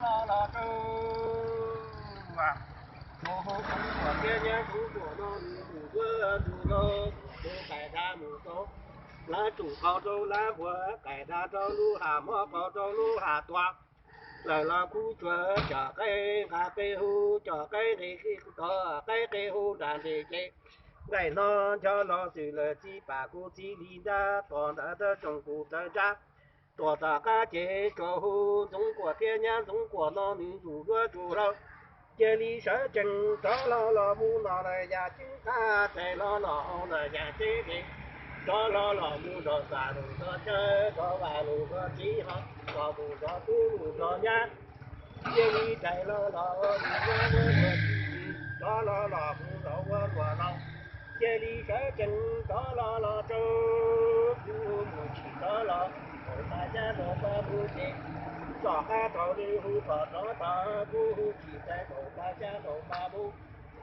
Los los rau, tus hu tus tuam thiab nyab tus tuam no nws mus duab tus no, tus tais dab mus rau, lab tsum qau rau lab npuag, tais dab rau lub hav mob qau rau lub hav tuam. Lawm los kuj tsuas cov qaib nqa qe hu, cov qaib nqe qe tod, qaib qe hu nram nres ces, nqaij hno ncho los xwm lawm txiv pam kuv txiv li nrab, tos ntawd tawb tsoom kuv tawb nrab. Tuam tom qab ces tsuas hu Ntxoov Kuam thiab nyab Ntxoov Kuam no nws ntsuj duab tsuj hlau. Cia li sawv tsees rov hlo los mus no lawm yam ceeb qab, tais hlo los hauv lawm yam ceeb qe, rov hlo los mus nrog xam lus nrog caw, nrog vam lus nrog txiv ho, nrog mus nrog tub mus nrog nyab. Cia li tais hlo los ua nws nyab ua luag txiv, rov hlo los mus nrog ua luag laus. Cia li sawv tsees rov hlo los rau, kuv mus tsis rov los, thaum pas cab thaum pas mus ces, tom qab thaum nws hu kom rov tod, kuv hu tsis txais thaum pas cab thaum pas mus,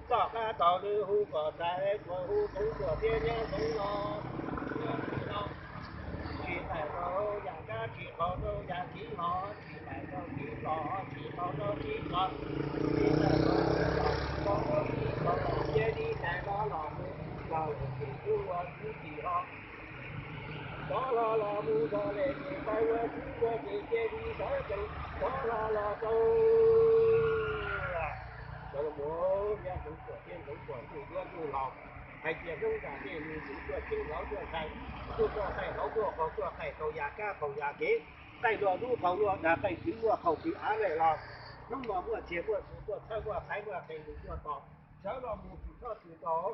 tom qab thaum nws hu kom txais, tsuas hu Ntxoov Kuam thiab nyab Ntxoov los, tsis txais rau yam kab, tsis txais rau yam kiv los, tsis txais rau kiv los, tsis txais rau kiv los, tsis txais rau kiv los, tsis txais rau kiv los, cia li tais hlo los mus, los lawm ces kuv ua kuv tsis ho. Rov hlo los mus nrog lawm ces tau ua kuv ua ces cia li sawv tsees rov hlo los rau. Sawv los mus, nyab Ntxoov Kuam thiab Ntxoov Kuam ntuj duab ntuj laus, hais tias hnub ntawd tej nws tus tuaj ceeb hauv tuaj ntshai, tuaj tuaj qaij hauv tuaj qaug tuaj qaij qaug yam kab qaug yam kev, qaij luaj lub qaug luaj dag, qaij kwv luaj qaug kwv av lawm los, hnub no muaj txiag muaj txhu tuaj txhawb muaj qaib muaj qe nws tuaj tos, sawv los mus tsis txhob txwm tau,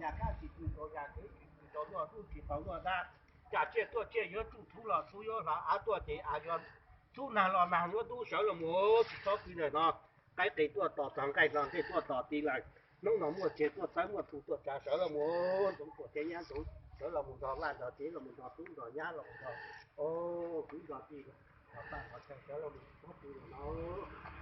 yam kab tsis txwm tau, yam kev tsis txwm tau, luaj lub tsis tau luaj dag, cas tsiaj tuaj tsiaj yuav tsuj, txhuv los txhuv yuav hlav, av tuaj ces av yuav txhub, nag los nag yuav tub, sawv los mus tsis txhob pw ntawm no. Qaib qe tuaj tos txog nqaij hlo ntej tuaj tos ti lawm. Hnub no muaj txiag tuaj txhawb muaj txhu tuaj tsav, sawv los mus Ntxoov Kuam thiab nyab Ntxoov, sawv los mus nrog vaj nrog tsev, los mus nrog tub nrog nyab, los mus nrog kwv nrog tij, nrog paj nrog chaw, sawv los mus tsis txhob pw ntawm no.